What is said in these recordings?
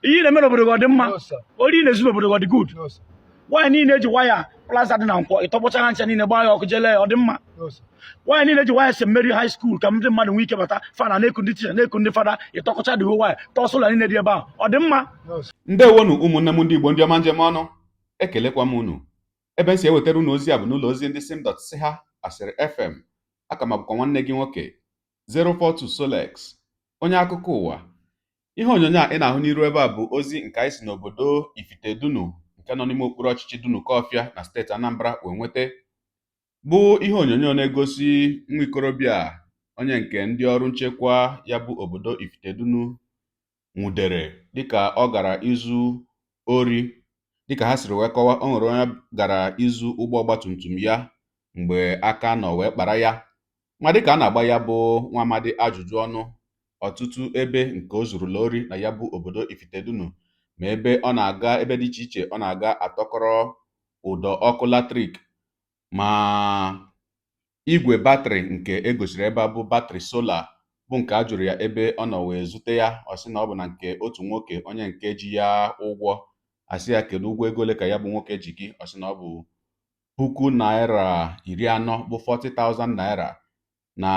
Ihe ị na-eme n'obodo gị, ọ dị mma? No, sir. Ori ị na-ezu n'obodo gị, ọ dị good? No, sir. Waya niile eji waya plaza dị na Nkwọ, ịtọkpọcha ha ncha niile, gbaa ya ọkụ, jele ya, ọ dị mma? No, sir. Waya niile eji waya St. Mary High School ka ndị mmadụ nwee ike bata, fada na-eku ndị ticha, na-eku ndị fada, ịtọkọcha dị waya, tọọ solar niile dị ebe ahụ, ọ dị mma? No, sir. Ndewonu, ụmụnne m ndị Igbo, ndị ọma njem ọnụ. Ekelekwa m unu. Ebe m si ewetara unu ozi a bụ n'ụlọ ozi ndị sim dot si ha asịrị FM. Aka m abụkwa nwanne gị nwoke 042 Solex, onye akụkọ ụwa. Ihe onyonyo a ị na-ahụ n'iru ebe a bụ ozi nke anyị si n'obodo Ifitedunu nke nọ n'ime okpuru ọchịchị Dunukọfịa na steeti Anambra wee nweta, bụ ihe onyonyo na-egosi nwa ikorobịa onye nke ndị ọrụ nchekwa ya bụ obodo Ifitedunu nwudere dịka ọ gara izu ori. Dịka ha siri wee kọwa, o nwere onye gara izu ụgbọ ọgbatumtum ya mgbe aka nọ wee kpara ya. Ma dịka a na-agba ya bụ nwa amadi ajụjụ ọnụ, ọtụtụ ebe nke o zurula ori na ya bụ obodo Ifitedunu, ma ebe ọ na-aga, ebe dị iche iche ọ na-aga atọkọrọ ụdọ ọkụ latrik, ma igwe batrị nke egosiri ebe a bụ batrị solar, bụ nke a jụrụ ya ebe ọ nọ wee zute ya, ọ sị na ọ bụ na nke otu nwoke onye nke ji ya ụgwọ. Asị ya, kedu ụgwọ, ego ole ka ya bụ nwoke ji gị? Ọ sị na ọ bụ ₦40,000, bụ 40,000 naira, na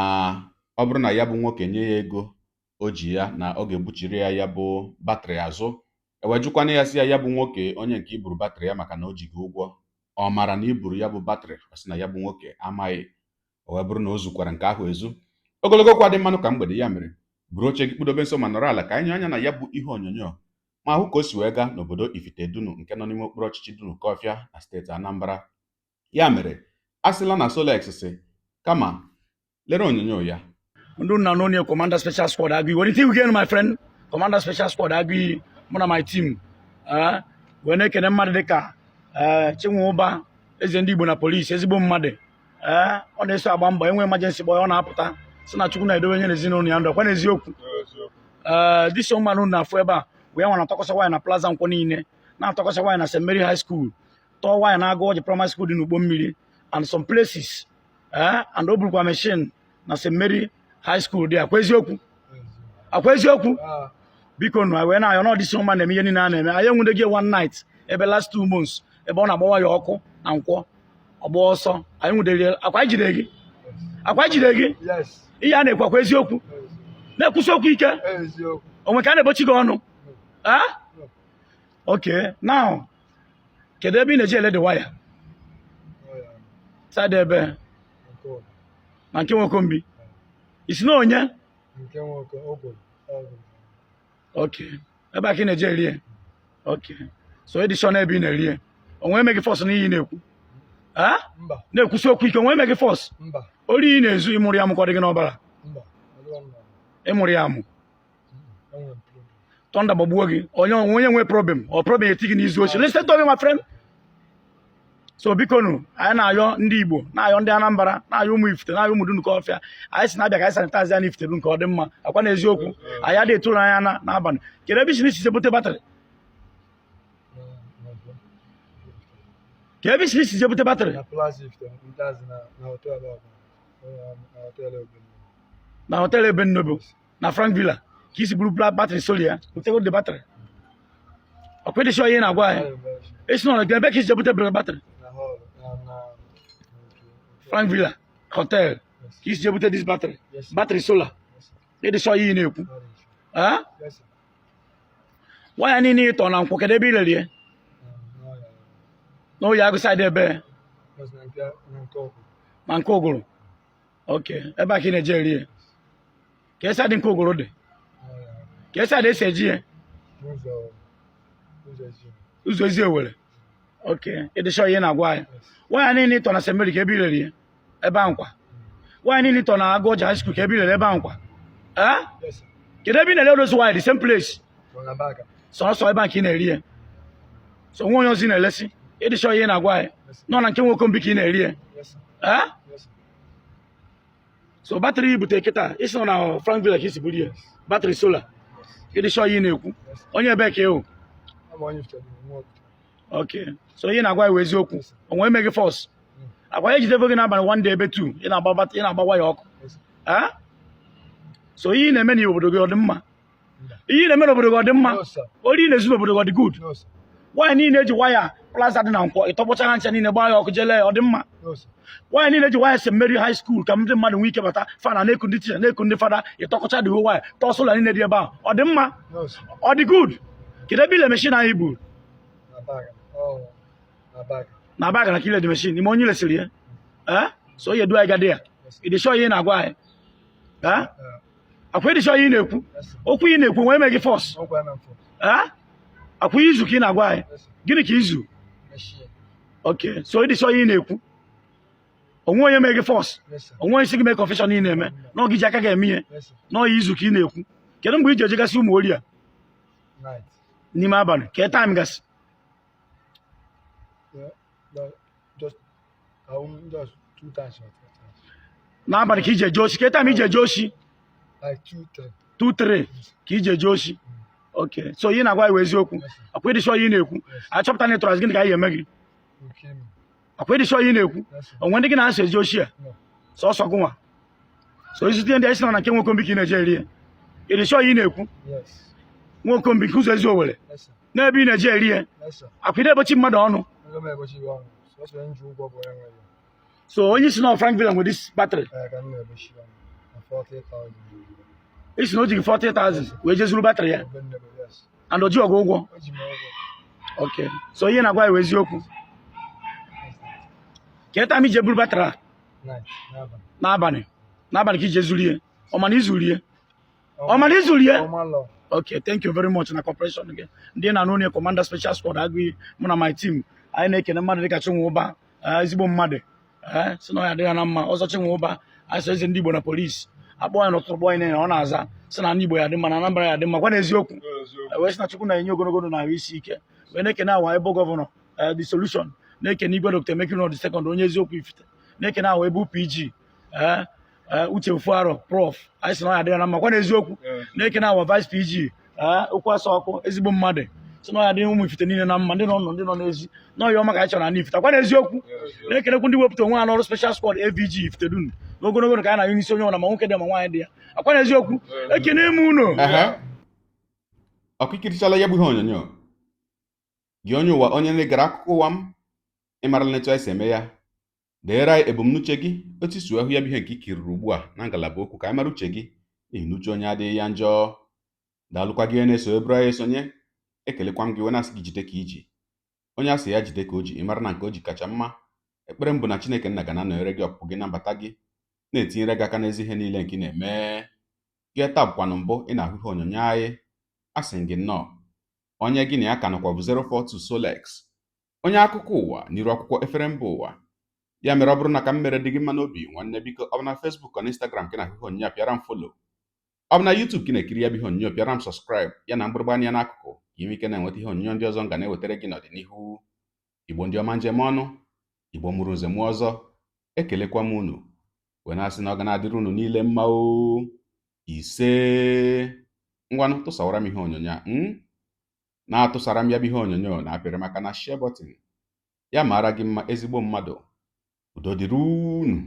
ọ bụrụ na ya bụ nwoke nye ya ego o ji ya, na ọ ga-egbuchiri ya ya bụ batrị azụ. Ewejụkwana ya, sị ya, ya bụ nwoke onye nke iburu batrị ya maka na o ji gị ụgwọ, ọ mara na iburu ya bụ batrị? Ọ sị na ya bụ nwoke amaghị. O wee bụrụ na o zukwara nke ahụ ezu. Ogologo kwa dị mmanụ ka mgbede ya mere, buru oche gị, kpụdobe nso ma nọrọ ala ka anyị nye anya na ya bụ ihe onyonyo ma hụ ka o si wee gaa n'obodo Ifitedunu nke nọ n'ime okpuru ọchịchị Dunukọfịa na steeti Anambra. Ya mere, a sịla na Solex si kama lere onyonyo ya. Ndị nna n'onye Commander Special Squad Agụiyi were ite again, my friend, Commander Special Squad Agụiyi, mụ na my team wee na-ekene mmadụ dịka Chinwe Ụba, eze ndị Igbo na polisi, ezigbo mmadụ. Ee, ọ na-eso agba mbọ enwe emergency boy, ọ na-apụta sị na Chukwu na-edobe nye n'ezinụlọ ya ndụ. Ọkwa n'eziokwu? Ee, this young man na-afụ ebe a wee nwa na-atọkọsa waya na plaza Nkwọ niile, na-atọkọsa waya na St. Mary High School, tọọ waya na Agụ Ọjị Primary School dị n'Ugbo Mmiri and some places. Ee, and o burukwa machine na St. Mary High School dị. Akwa eziokwu? Akwa eziokwu? Biko nụ, wee na-ayọ na ọdịsi ụma na-eme ihe niile a na-eme. Anyị enwude gị one night ebe last 2 months, ebe ọ na-agbawa ya ọkụ na Nkwọ, ọgba ọsọ. Anyị nwudere ya. Akwa anyị jide gị? Akwa anyị jide gị? Yes. Ihe a na-ekwu, akwa eziokwu? Na-ekwusi okwu ike. Eziokwu. Onwe ka a na-ebochi gị ọnụ? Ah, okay. Now, kedu ebe ị na-eji ele the waya? Side ebe? Nke ụlọ. Na nke Nwokombi isi na onye? Nke nwoke ogwuru ọgwụ. Okay, ebe a ka ị na-eji erie. Okay, so edishọn ebe ị na-erie, onwe emeghị force n'ihe ị na-ekwu? Ah? Mba. Na-ekwusi okwu ike. Onwe emeghị force? Mba. Ori ị na-ezu, ịmụrụ ya amụ ka ọ dị gị n'ọbara? Mba. Ọdịwa mba. Ịmụrụ ya amụ? Enwere m problem. Thunder gbagbuo gị. Onye onye nwe problem, ọ problem eti gị n'izu ochi. Listen to me, my friend. So biko nụ, anyị na-ayọ ndị Igbo, na-ayọ ndị Anambra, na-ayọ ụmụ Ifite, na-ayọ ụmụ Dunukọfịa. Anyị si na-abịa ka anyị sanitize ya n'Ifite nke ọ dị mma. Akwa na eziokwu? Anyị adịghị etụrụ anya na n'abalị. Kedu ebe isi na isi bute batrị? Na na Ka ebe isi isi bute batrị? Na Plaza Ifite, ntazi na hotel ọbụla. Na hotel Obenna. Na hotel ebe nnobo na Frank Villa ka isi buru batrị solar ya butego the battery. Ọkwa ịdị sure ihe na-agwa anyị? Esi nọ ebe ka isi bute batrị? Na hall na Frank Villa Hotel ka isi bute this battery? Yes. Battery solar. Yes. Ịdị sure ihe ị na-ekwu? Ah? Yes, sir. Waya niile ị tọ na Nkwọ, kedu ebe ị lerie? N'oyi agụ side ebe? Yes, na nke ọgwụ. Na nke ụgụrụ. Ok, ebe a ka ị na-eje erie. Ka esi adị nke ụgụrụ dị? Ka esi adị esi eji ya? Ụzọ ezi. Ụzọ ezi Owere. Ok, ịdị sure ihe na-agwa anyị? Waya niile ị tọ na St. Mary, ka ebe i lerie? Ebe ahụ kwa. Waya niile ị tọ na Agụọja High School, ka ebe i lere? Ebe ahụ kwa. Eh? Yes, sir. Kedu ebe ị na-ele those waya? The same place? Ọ na baga. Sọsọ ebe a ka ị na-eri ya? So nwe onye ozi na-elesi? Ịdị sure ihe na-agwa anyị? Nọ na nke nwoke ka ị na-eri ya? Yes, sir. Eh? Yes, sir. So battery i bute kịta, isi nọ na Frank Villa ka isi buru ya, battery solar. Ịdị sure ihe ị na-ekwu? Onye ebe ka ịhụ? Ama onye Ifite dị nwa ọkụta. Ok, so ihe na-agwa iwu eziokwu? Onwe emeghị force? Akwa ya ejidebe gị n'abalị one day ebe two, ị na-agba ị na-agba waya ọkụ? Yes, sir. Eh? So ihe ị na-eme na obodo gị, ọ dị mma? Ihe ị na-eme n'obodo gị, ọ dị mma? No, sir. Ori ị na-ezu n'obodo gị, ọ dị good? No, sir. Waya niile eji waya plaza dị na Nkwọ, ịtọkpọcha ha ncha niile, gbaa ya ọkụ, jele ya, ọ dị mma? No, sir. Waya niile eji waya St. Mary High School ka ndị mmadụ nwee ike bata, fada na-eku ndị teacher, na-eku ndị fada, ịtọkọcha dị waya, tọsụ ụlọ niile dị ebe ahụ, ọ dị mma? No, sir. Ọ dị good? Kedu ebe ile machine anyị buru? Na bag. Oh, na bag. Na bag na kile dị machine ime onye lesiri ya, eh? So onye du anyị gadi ya. Yes, sir. Ịdị sure ihe ị na-agwa anyị, eh? Yeah. Akwa ịdị sure ihe ị na-ekwu? Yes, sir. Okwu ị na-ekwu nwee eme gị force? No crime and force. Eh? Akwa izu ka ị na-agwa anyị? Yes, sir. Gịnị ka izu? Machine. Okay, so ịdị sure ihe ị na-ekwu, onwe onye mee gị force? Yes, sir. Onwe onye si gị mee confession ị na-eme n'oge iji aka ga-eme ihe? Yes, sir. N'ọya izu ka ị na-ekwu. Kedu mgbe iji ejegasị ụmụ ori a? Night. N'ime abalị, ka time gasị? Yeah. But just, I won't just two times or three times. N'abalị ka iji eje oshi. Ka time iji eje oshi? Like 2, 3. 2, 3 ka iji eje oshi. Okay, so ihe na-agwa iwe eziokwu? Yes, sir. Akwa ịdị sure ihe ị na-ekwu? Yes. Achọpụta na ịtụrụ azụ, gịnị ka anyị ga-eme gị? You kill me. Akwa ịdị sure ihe ị na-ekwu? Yes, sir. Onwe ndị gị na-asọ eje oshi a? No. Sọsọ gị nwa. So izute ndị anyị sị na nke Nwokombi ka ị na-eje eri ya, ịdị sure ihe ị na-ekwu? Yes. Nwokombi nke ụzọ ezi Owere? Yes, sir. N'ebe ị na-eje eri ya? Yes, sir. Akwa ị na-ebochi mmadụ ọnụ? Aga m ebochi gị ọnụ. Sọsọ onye ji ụgwọ bụ onye nwe ya. So onye si na Frank Villa nwere this battery? Ee, ka m na-ebochi ọnụ. Na 40,000. Isi na o ji gị 40,000 wee jezuru battery ya? Ebe nne bụ, yes. And o ji ọgụ ụgwọ? O ji m ụgwọ. Okay, so ihe na-agwa ya wụ eziokwu? Yes, sir. Ka ị time ije buru battery a? Night, n'abalị. N'abalị, n'abalị ka ije zuru ihe. Ọ mana izuru ihe? Ọ mana izuru ihe? Ọma lọ. Okay, thank you very much na cooperation gị. Ndị na anụ commander special squad agụghị mụ na my team, anyị na-ekene mmadụ dịka Chinwe Ụba, ezigbo mmadụ, si na ọ ya adịghị na mma ọzọ. Chinwe Ụba, anyị sọ eze ndị Igbo na polisi akpọ ya n'ụtụtụ, kpọọ ya n'ehihie, ọ na-aza, si na ndị Igbo ya dị mma, na Anambra ya dị mma. Gwa na eziokwu wee sị na Chukwu na-enye ogologo ndụ na ahụ isi ike. Wee na-ekene awa ebe governor, the solution, na-ekene Igwe Dr. Emeka the second, onye eziokwu Ifite, na-ekene awa ebe PG, Uche Ofuaro, prof, anyị sị na ọ ya adịghị na mma. Gwa na eziokwu, na-ekene awa vice PG, okwu asa ọkụ, ezigbo mmadụ, sị na ọ ya adịghị ụmụ Ifite niile na mma, ndị nọ nọ, ndị nọ n'ezi n'ọya ọma ka anyị chọrọ na Ifite. Gwa na eziokwu, na-ekenekwu ndị wepụta onwe ha n'ọrụ special squad AVG Ifite dunu n'ogologo ka a na-ayụ n'isi onye ọbụla, ma nwoke dị ma nwaanyị dị ya. Akwa na eziokwu, ekene m unu. Ehe, ọkụ ikirichala ya bụ ihe onyonyo gị, onye ụwa, onye na-egara akụkọ ụwa m, ị marala etu anyị si eme ya. Deere anyị ebumnuche gị, otu isi wee hụ ya bụ ihe nke i kiriri ugbu a na ngalaba okwu, ka anyị mara uche gị, n'ihi na uche onye adịghị ya njọ. Daalụkwa gị onye na-eso eburu anyị esonye. Ekelekwa m gị wee na-asị gị jide ka iji. Onye asị ya jide ka o ji, ị mara na nke o ji kacha mma. Ekpere m bụ na Chineke nna ga na-anọnyere gị, ọpụpụ gị na mbata gị, na-etinyere gị aka n'ezi ihe niile nke ị na-eme gị. Taa bụkwanụ mbụ ị na-ahụ ihe onyonyo anyị, asị m gị nnọọ. Onye gị na ya ka nọkwa bụ 042 Solex, onye akụkọ ụwa n'iru akwụkwọ efere mba ụwa. Ya mere, ọ bụrụ na ka m mere dị gị mma n'obi, nwanne, biko, ọ bụ na Facebook na Instagram ka ị na-ahụ ihe onyonyo a, pịara m follow. Ọ bụ na YouTube ka ị na-ekiri ya bụ ihe onyonyo, pịara m subscribe ya na mgbịrịgba anya n'akụkụ, ka ị nwee ike na-enweta ihe onyonyo ndị ọzọ m ga na-ewetara gị n'ọdịnihu. Igbo ndị ọma, njem ọnụ, Igbo mụrụ nze mụọ ọzọ, ekelekwa m unu wee na-asị na ọ ga na-adịrị unu niile mma o. Ise. Ngwanụ, tụsawara m ihe onyonyo a na-atụsara m ya bụ ihe onyonyo na-apịrị maka na share button ya. Mara gị mma, ezigbo mmadụ. Udo dịrị unu.